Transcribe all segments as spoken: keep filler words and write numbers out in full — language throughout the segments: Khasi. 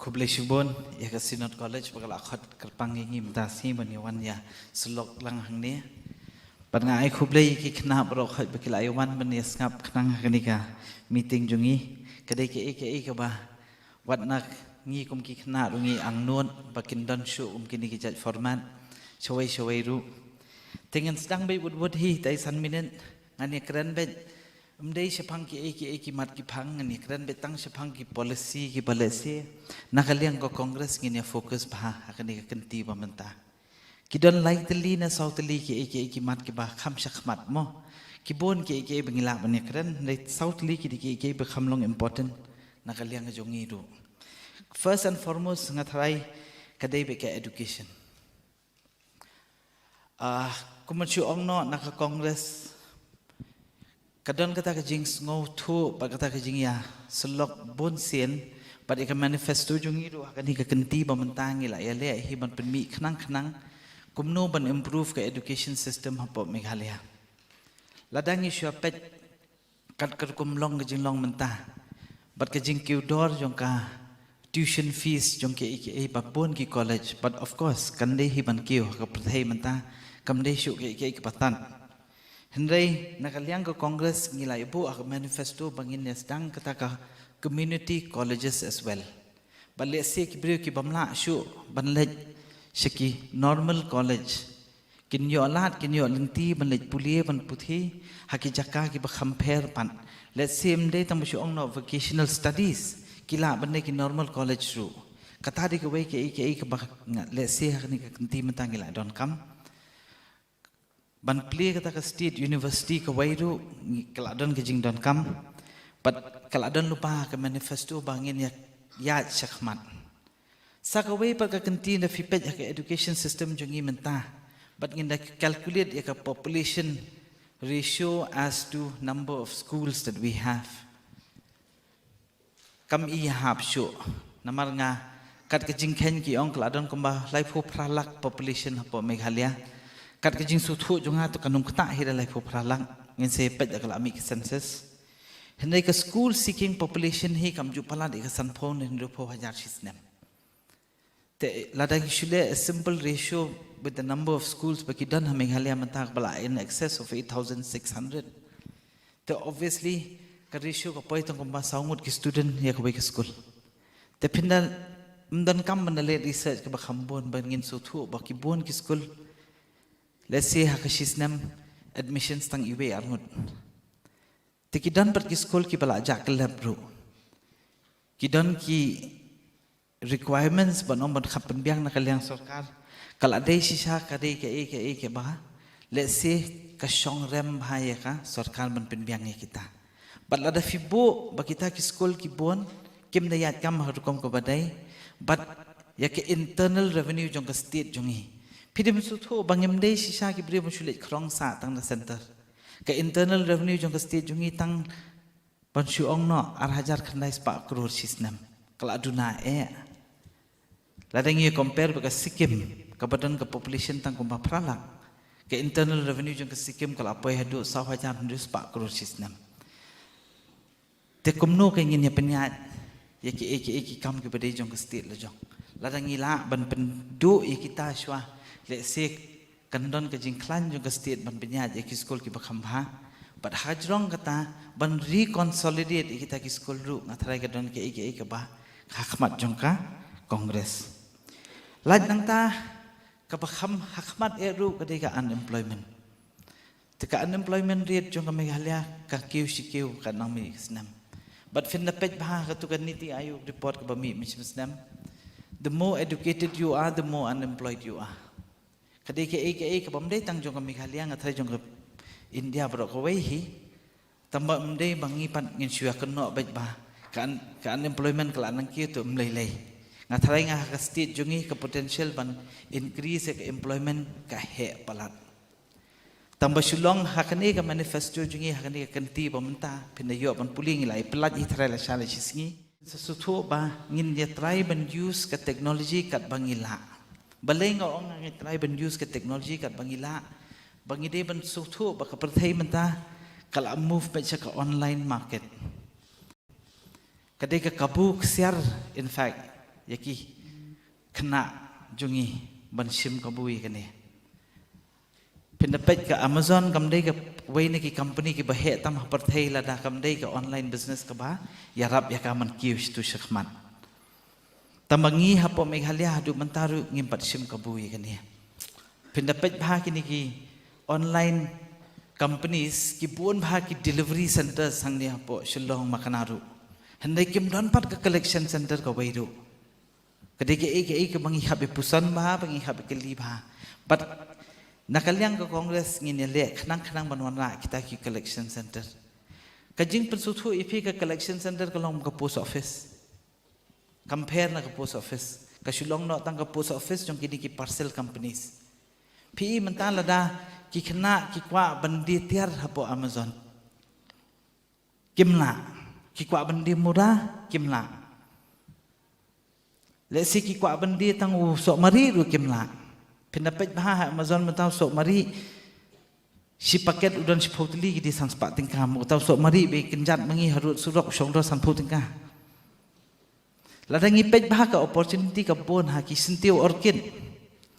Khublei shibun ïa ka Synod College ba ka la khot kyrpang ïa ngi mynta sngi ban ïa wan ïa syllok lang hangne. Bad nga ai khublei ïa ki khynnah baroh khoit ba ki la ïa wan ban ïa sngap khnang ha kane ka meeting jong ngi. Ka dei kaei kaei kaba wat na ngi kum ki khynnah ruh ngi angnud ba kin don shuh kum kine ki jait format shawei shawei ruh. Te ngan sdang beit wut wut hi, tai san minit. Ngan ïa kren beit, ym dei shaphang kiei kiei ki mat ki phang, ngan ïa kren beit tang shaphang ki policy kiba lehse na ka liang ka Congress ngin ïa focus bha ha kane ka kynti ba mynta. Ki don lai tylli ne saw tylli kiei kiei ki mat kiba kham shakhmat mo. Ki bun kiei kiei ba ngi lah ban ïa kren, hynrei saw tylli ki dei kiei kiei ba kham long important na ka liang jong ngi ruh. First and foremost nga tharai ka dei beit ka education. Ah, kum ban shu ong noh, na ka Congress ka don kata ka jingsngewthuh bad kata ka jingïasyllok bun sien, bad ïa ka manifesto jong ngi ruh ha kane ka kynti ba mynta ngi la ïaleh hi ban pynmih khnang khnang kumno ban improve ka education system hapoh Meghalaya. Lada ngi shu ïa peit kat ka rukom long ka jinglong mynta bad ka jingkiew dor jong ka tuition fees jong kiei kiei ba bun ki college, but of course kan dei hi ban kiew ha ka pyrthei mynta, kam dei shuh kiei kiei kaba tan. Hynrei na ka liang ka Congress ngi la ïa buh ha ka manifesto ba ngin ïa sdang kata ka community colleges as well. Bad lehse ki briew ki bym lah shuh ban leit sha ki normal college, kin ïoh lad, kin ïoh lynti ban leit pule ban puthi ha ki jaka kiba kham pher pat. Lehse ym dei tang ba shu ong noh vocational studies, ki lah ban leit ki normal college ruh. Kata dei kawei kaei kaei kaba nga, lehse ha kane ka kynti mynta ngi la donkam. Ban plie kata ka state university kawei ruh, ngi, ka la don ka jingdonkam. Bad ka la don lypa ha ka manifesto ba ngin ïa ïaid shakhmat. Sa kawei pat ka kynti, lada phi peit ha ka education system jong ngi mynta bad ngin da calculate ïa ka population ratio as to number of schools that we have, kam i ïahap shuh. Namar nga, kat ka jingkheiñ ki ong ka la don kumba laiphew phra lak population hapoh Meghalaya. Kat ka jingsngewthuh jong nga to kan ym ktah hi da laiphew phra lak, ngin sa peit da ka la mih ka census. Hynrei ka school seeking population hi kam ju palat ïa ka sanphew ne hynriewphew hajar shi snem. Te lada ngi shu leh a simple ratio with the number of schools ba ki don ha Meghalaya mynta, ba la in excess of eight thousand six hundred. Te obviously ka ratio ka poi tang kumba saw ngut ki student ïa kawei ka school. Te phin da, ym donkam ban da leh research kaba kham bun ba ngin sngewthuh ba ki bun ki school, lehse ha ka shi snem admissions tang iwei ar ngut. Te ki don pat ki school kiba la jah kyllep ruh. Ki don ki requirements ban ong ban kham pynbiang na ka liang sorkar. Ka la dei shisha ka dei kaei kaei kaba lehse ka shong rem bha ïa ka sorkar ban pynbiang ïa kita. Bad lada phi buh ba kita ki school ki bun kim da ïaid kam ha ka rukom kaba dei bad ïa ka internal revenue jong ka state jong ngi, phi dei ban sngewthuh ba ngim dei shisha ki briew ban shu leit khrong sah tang na center. Ka internal revenue jong ka state jong ngi tang ban shu ong noh ar hajar khyndai spah klur shi snem. Ka la duna eh. Lada ngi compare bad ka Sikkim kaba don ka population tang kumba phra lak, ka internal revenue jong ka Sikkim ka la poi haduh saw hajar hynriew spah klur shi snem. Te kumno ka ngin ïa pynïaid ïa kiei kiei ki kam kiba dei jong ka state la jong? Lada ngi lah ban pynduh ïa kita shuwa, lehse kan don ka jingkhlaiñ jong ka state ban pynïaid ïa ki school kiba kham bha. Bad hajrong kata ban reconsolidate ïa kita ki school ruh, nga tharai ka don kaei kaei kaba ha khmat jong ka Congress. Lait nangta kaba kham ha khmat eh ruh ka dei ka unemployment. Te ka unemployment rate jong ka Meghalaya ka kiew shi kiew katba nang mih ka snem. Bad phin da peit bha ha katu ka NITI Aayog report kaba mih mynshem snem, the more educated you are, the more unemployed you are. Ka dei kaei kaei kaba ym dei tang jong ka Meghalaya, nga tharai jong ka India baroh kawei hi. Tangba ym dei ba ngi pat ngin shu ïa kynnoh beit ba ka un-, ka unemployment ka la nang kiew, to ym lei lei. Nga tharai nga ha ka state jong ngi ka potential ban increase ka employment ka heh palat. Tangba shu long ha kane ka manifesto jong ngi ha kane ka kynti ba mynta, phin da ïoh ban pule, ngi la ïa pyllait hi tharai lashai lashisngi. Sa sngewthuh ba ngin ïa try ban use ka technology katba ngi lah. Balei nga ong ngin try ban use ka technology katba ngi lah? Ba ngi dei ban sngewthuh ba ka pyrthei mynta ka la move beit sha ka online market. Ka dei ka kabu ksiar, in fact, ïa ki khynnah jong ngi ban shim kabu ïa kane. Phin da peit ka Amazon kam dei kawei na ki company kiba heh tam ha pyrthei, lada kam dei ka online business kaba ïarap ïa ka ban kiew shatu shakhmat. Tangba ngi hapoh Meghalaya haduh mynta ruh ngim pat shim kabu ïa kane. Phin da peit bha kine ki online companies, ki bun bha ki delivery centers hangne hapoh Shillong Makna ruh. Hynrei kim don pat ka collection center kawei ruh. Ka dei kaei kaei kaba ngi hap ïa puson bha, ba ngi hap ïa kylli bha. But na ka liang ka Congress ngin ïaleh khnang khnang ban wanrah kita ki collection center. Ka jingpynsngewthuh ïa phi, ka collection center ka long ka post office. Compare na ka post office. Ka shu long noh tang ka post office jong kine ki parcel companies. Phi i mynta lada ki khynnah ki kwah ban die tiar hapoh Amazon, kim lah. Ki kwah ban die mura, kim lah. Lehse ki kwah ban die tang u sohmari ruh, kim lah. Phin da peit bha ha Amazon mynta u sohmari, shi paket u don shiphew tylli ki die san spah tyngka, uta u sohmari ba kynjat ma ngi harud surok u shong dor sanphew tyngka. Lada ngi peit bha ka opportunity ka bun ha ki syntiew orchid,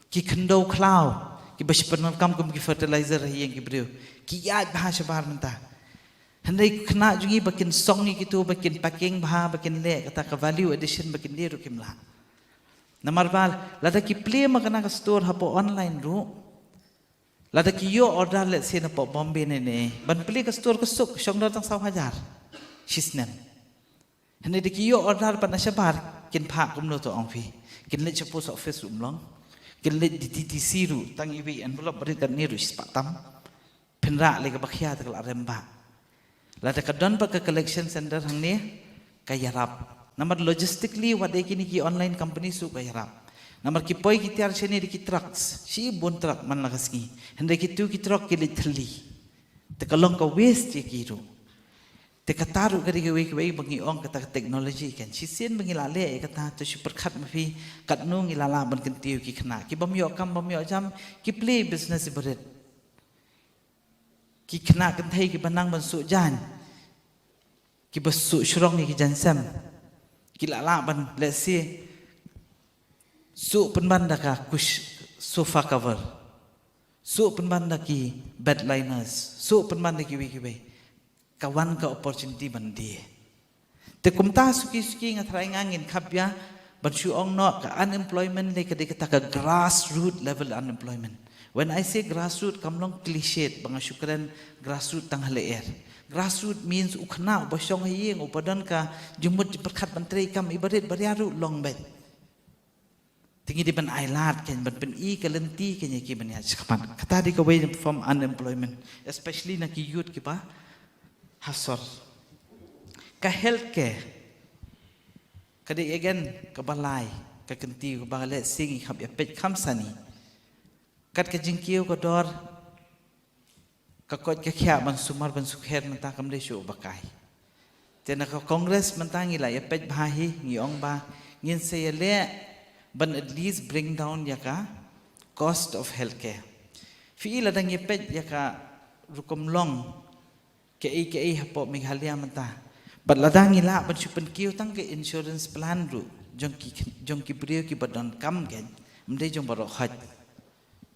ki khyndew khlaw, kiba shu pyndonkam kum ki fertilizer ha ïing ki briew, ki ïaid bha shabar mynta. Hynrei khynnah jong ngi ba kin song ïa kito, ba kin packing bha, ba kin leh kata ka value addition, ba kin die ruh kim lah. Namar ba lada ki plie ma kane ka store hapoh online ruh, lada ki ïoh order, let's say, napoh Bombay ne ne, ban plie ka store ka suk, shong dor tang saw hajar shisnem. Hynrei da ki ïoh order pat na shabar, kin phah kumno to ong phi? Kin leit sha post office ruh ym long. Kin leit D T D C ruh, tang iwei envelope barit katne ruh shi spah tam. Phin rah lei kaba khia te ka la rem bha. Lada ka don pat ka collection center hangne, ka ïarap. Namar logistically, wat ïa kine ki online company ruh ka ïarap. Namar ki poi ki tiar shane da ki trucks, shi bun truck man la ka sngi. Hynrei kitu ki truck ki leit thylli. Te ka long ka waste ïa ki ruh. Te kata ruh ka dei kawei kawei ba ngi ong kata ka technology kan. Shisien ba ngi la leh ïa kata, to shu pyrkhat ma phi katno ngi la lah ban kyntiew ki khynnah. Ki bym ïoh kam bym ïoh jam, ki plie business barit. Ki khynnah kynthei kiba nang ban suh jaiñ, kiba suh shrong ïa ki jaiñsem, ki la lah ban, let's say, suh pynban da ka kush, sofa cover, suh pynban da ki bed liners, suh pynban da kiwei kiwei. Ka wan ka opportunity ban die. Te kumta suki suki nga tharai nga ngin khap ïa ban shu ong noh, ka unemployment lei ka dei kata ka grassroot level unemployment. When I say grassroot, kam long cliched ba nga shu kren grassroot tang ha lyer. Grassroot means u khynnah uba shong ha ïing, uba don ka jingmut jingpyrkhat ban trei kam, i barit baria ruh long beit. Te ngi dei ban ailad kan, ban pyni ka lynti kan ïa ki ban ïaid shakhmat. Kata dei kawei form unemployment, especially na ki youth kiba ha sor. Ka healthcare ka dei again kaba lai ka kyntiew kaba lehse ngi hap ïa peit kham sani. Kat ka jingkiew ka dor, ka koit ka khiah ban sumar ban sukher mynta kam dei shuh ba kai. Te na ka Congress mynta ngi la ïa peit bha hi, ngi ong ba ngin sa ïaleh ban at least bring down ïa ka cost of healthcare. Phi i lada ngi peit ïa ka rukom long kaei kaei hapoh Meghalaya mynta, bad lada ngi lah ban shu pynkiew tang ka insurance plan ruh jong ki, jong ki briew kiba donkam kan, ym dei jong baroh hoi.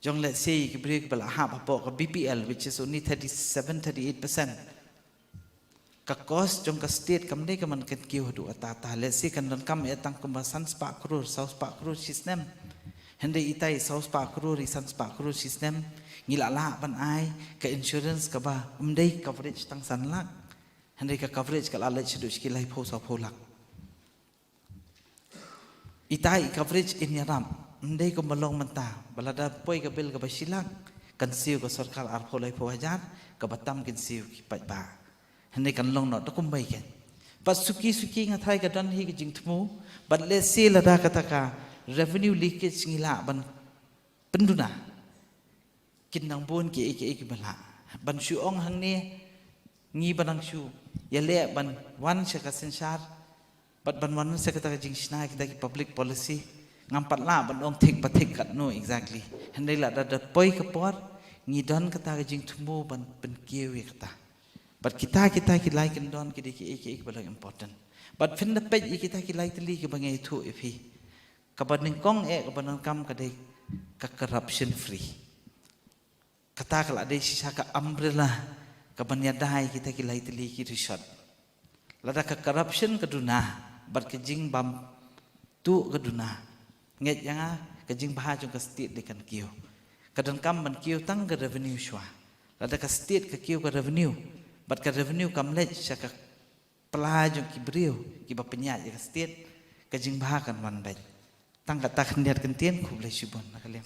Jong, let's say, ki briew kiba la hap hapoh ka B P L, which is only thirty-seven, thirty-eight percent. Ka cost jong ka state kam dei ka ban kyntiew haduh katta katta. Let's say kan donkam eh tang kumba san spah klur, saw spah klur shisnem. Hynrei itai saw spah klur, i san spah klur shisnem, ngi la lah ban ai ka insurance kaba ym dei coverage tang san lak, hynrei ka coverage ka la leit shaduh sha ki laiphew sawphew lak. Itai i coverage in ïarap, ym dei kumba long mynta ba lada poi ka bill kaba shi lak, kan siew ka sorkar arphew laiphew hajar, kaba tam kin siew ki paidbah. Hynrei kan long noh da kumba ïa kan. Bad suki suki nga tharai ka don hi ka jingthmu, bad lehse lada kata ka revenue leakage ngi lah ban pynduna, kin nang bun kiei kiei kiba lah. Ban shu ong hangne, ngi ba nang shu ïaleh ban wan sha ka synshar bad ban wan sha kata ka jingshna kita ki public policy, ngam pat lah ban ong thik pa thik katno exactly. Hynrei lada da poi ka por, ngi don kata ka jingthmu ban pynkiew ïa kata. Bad kita, kita ki lai kyndon ki dei kiei kiei kiba long important. Bad phin da peit ïa kita ki lai tylli kiba nga ïathuh ïa phi. Kaba nyngkong eh kaba donkam ka dei ka corruption free. Kata ka la dei shisha ka umbrella kaban ïada ïa kita ki lai tylli ki resort. Lada ka corruption ka duna bad ka jingbam tuh ka duna, ngeit ïa nga ka jingbha jong ka state dei kan kiew. Ka donkam ban kiew tang ka revenue shuwa. Lada ka state ka kiew ka revenue bad ka revenue kam leit sha ka pla jong ki briew kiba pynïaid ïa ka state, ka jingbha kan wan beit. Tang kata khyndiat kyntien, khublei shibun na ka liang.